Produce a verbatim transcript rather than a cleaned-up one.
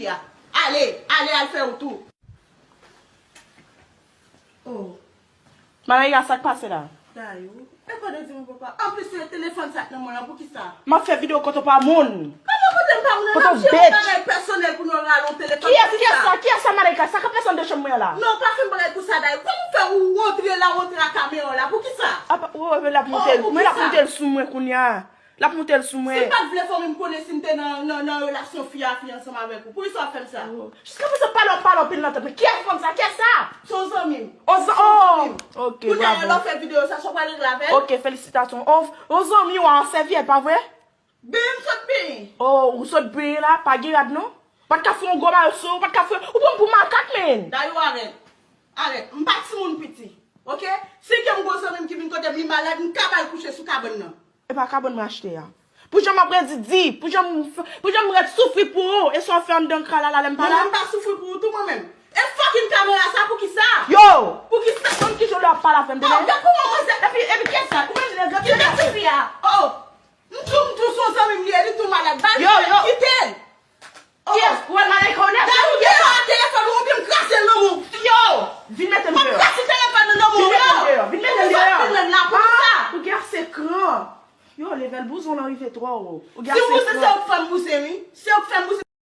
Ale, ale al fè wout ou. Oh. Malaika, sa k pase la? Dayou, e kote di mwen papa? Anplis, se telefòn sa k nan men w la, poukisa? M ap fè videyo kote w pa moun. Kòman kote m pa moun? Kote w bèt? Bagay pèsonèl pou nou rale yon telefòn. Kiyès, kiyès sa? Kiyès sa, Malaika? Sa k ap pase anndan chanm mwen an la? Non, pa fè m bagay konsa, Dayou. Kòman w fè ou rantre la, ou rantre ak kamera w la? Poukisa? Apa, oh, men l ap monte l. Oh, poukisa? Men l ap monte l sou mwen kounye a. L ap monte l sou mwen. Si m pa t vle fanmi m konnen si m te nan, nan, nan relasyon fi a fi ansanm avèk ou. Poukisa w ap fè m sa? Oh. Jiskaprezan, pale w ap pale anpil nan tèt mwen. Kiyès fanm sa? Kiyès sa? Se yon zanmi m. O zan-, oh! Ok, bravo. Kounye a lè w fè videyo sa, sa w pral regle avè l? Ok, felisitasyon. O, o zanmi w a, sèvyèt, pa vre? Benyen m sot benyen. Oh, ou sot benyen la, pa gen rad non? Pa t ka fè yon gwo mayo sou ou, pa t ka fè, ou pran m pou makak, men. Dayou, arèt. Arèt. M pa timoun piti. Ok? Si gen yon gwo zanmi m ki vin kote m, li malad, m ka ba l kouche sou kabann nan. E pa kabann m achte a. Pou jan m ap redi di, pou jan m, pou jan m ret soufri pou ou, e sa w fè anndan kay la, la, lè m pa la? Mwen menm pa soufri pou ou tou, mwen menm. E fucking kamera sa, poukisa? Yo! Poukisa? Konn ki jan w ap pale avè m, tande? Oh, gad pou manmanzè. Epi, epi kiyès sa? Ou menm nèg la, kite tifi a. Oh, oh. M tou, m tou se yon zanmi m li ye, li tou malad. Ba l, yo, yo, kite l. Kiyès? Ou wè Malaika ou nèf? Dayou, gen yon telefòn ou oubyen m krase l nan men w. Yo! Vin mete m deyò. M ap krase telefòn nan nan men w. Vin mete m deyò. Vin mete m deyò. Vin mete m deyò. Ou gen ase kran. Yo, level bouzon lan rive twò wo. Ou gen ase kran. Si w bouzon, se ou k fè m bouzon, wi. Se ou k fè m bouzon.